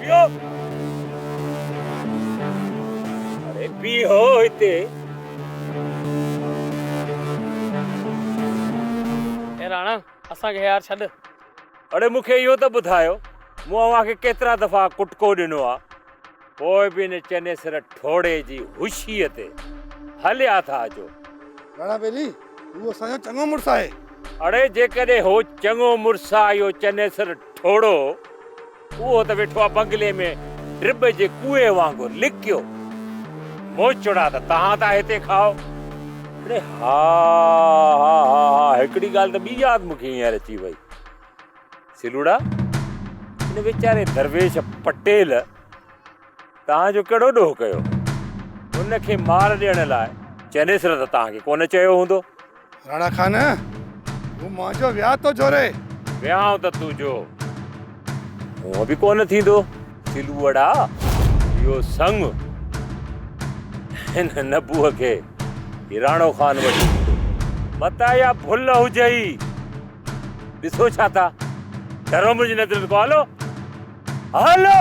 بيهو. اڙي بيهو هتي. اي راڻا اسان کي يار ڇڏ. اڙي مون کي اهو ته ٻڌايو مون اوهان کي ڪيترا دفعا ڪٽڪو ڏنو آ پوء به ان چنيسر ٺوڙهي جي هوشيء تي هليا ٿا اچو. راڻا ٻيلي هو اسان جو چڱو مڙس آهي. اڙي جيڪڏهن هو چڱو مڙس آ اهو چنيسر ٺوڙهو اهو ته ويٺو آ بنگلي ۾ ڊٻ جي ڪوئي وانگر لڪيو. موچڙا ته تهان ٿا هتي کائو. اڙي ها ها ها ها هڪڙي ڳالهه ته ٻي ياد مون کي هينئر اچي وئي. سلوڙا ان ويچاري درويش پٽيل توهان جو ڪهڙو ڏوهه ڪيو؟ ان کي مار ڏيڻ لاء چنيسر ته توهان کي ڪونه چيو هوندو. راڻا خان، هو منهنجو وياهه ٿو جوڙي. وياهه ته تنهنجو هونء به ڪونه ٿيندو. سلوڙا، اهو سڱ هن نبوء کي هي راڻو خان وٺي ڏيندو. متان اها ڀل هجئي. ڏسو ڇا ٿا؟ ڊرو منهنجي نظرن کان هلو. هلو!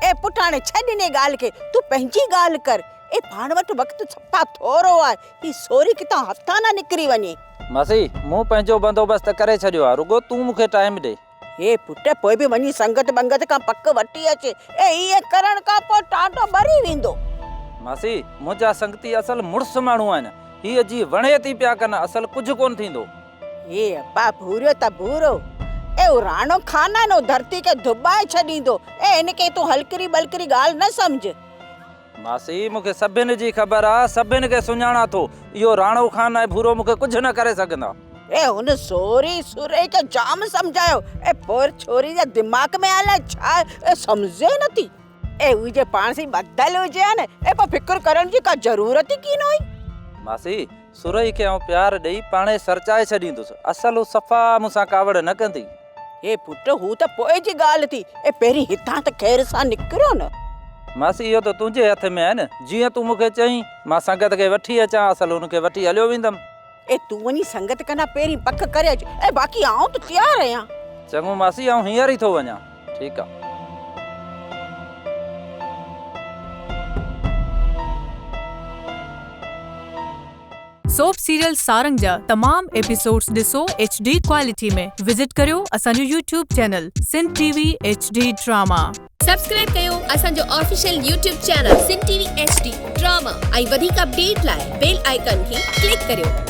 اي پٽ هاڻي ڇڏ انهي ڳالهه کي، تون پنهنجي ڳالهه ڪر. اي پاڻ وٽ وقت صفا ٿورو آهي، هي سوري ڪٿان هٿان نه نڪري وڃي. ماسي، مون پنهنجو بندوبست ڪري ڇڏيو آهي، رڳو تون مون کي ٽائيم ڏي. اي پٽ، پوء به وڃي سنگت ٻنگت کان پڪ وٺي اچ. اي ائين ڪرڻ کان پوء ٽانڊو ٻري ويندو. ماسي، منهنجا سنگتي اصل مڙس ماڻهو آهن. هيء جي وڻي ٿي پيا ڪن، اصل ڪجهه ڪونه ٿيندو. اي ابا، ڀوريو ته ڀورو. اي هو راڻو خان آهي نه، هو ڌرتي کي ڌٻائي ڇڏيندو. اي هن کي تون هلڪري ٻلڪري ڳالهه نه سمجهه. ماسي، مون کي سڀن جي خبر آ، سڀن کي سڃاڻان ٿو. اهو راڻو خان ۽ ڀورو مون کي ڪجهه نه ڪري سگهندا. اي هن سوري سرهي کي جام سمجهايو. اي پوء ڇوري جي دماغ ۾ الائي ڇا آهي، اي سمجهي نه ٿي. اي هو جي پاڻ سين ٻڌل هجي ها نه، اي پوء فڪر ڪرڻ جي ڪا ضرورت ئي ڪين هئي. ماسي، سرهي کي آئون پيار ڏئي پاڻهي سرچائي ڇڏيندس. اصل هو صفا مون سان ڪاوڙ نه ڪندي. اي پٽ هو ته پوء جي ڳالهه ٿي، اي پهرين هتان ته خير سان نڪريو نه. ماسي اهو ته تنهنجي هٿ ۾ آهي نه، جيئن تون مون کي چئين، مان سنگت کي وٺي اچان، اصل هن کي وٺي هليو ويندم. اي تون وڃي سنگت ڪنان پهرين پڪ ڪري اچ، اي باقي آئون ته تيار آهيان. چڱو ماسي آئون هينئر ئي ٿو وڃان. ٺيڪ آ. سوپ سيريل سارنگ جا تمام ايپيسوڊز ڏسو ايڇ ڊي ڪوالٽي ۾ وزٽ ڪريو اسان جو YouTube channel Sindh T V H D drama. Subscribe ڪيو اسان جو official YouTube channel Sindh T V H D drama ۽ وڌيڪ اپڊيٽ لاء بيل آئيڪان کي ڪلڪ ڪريو.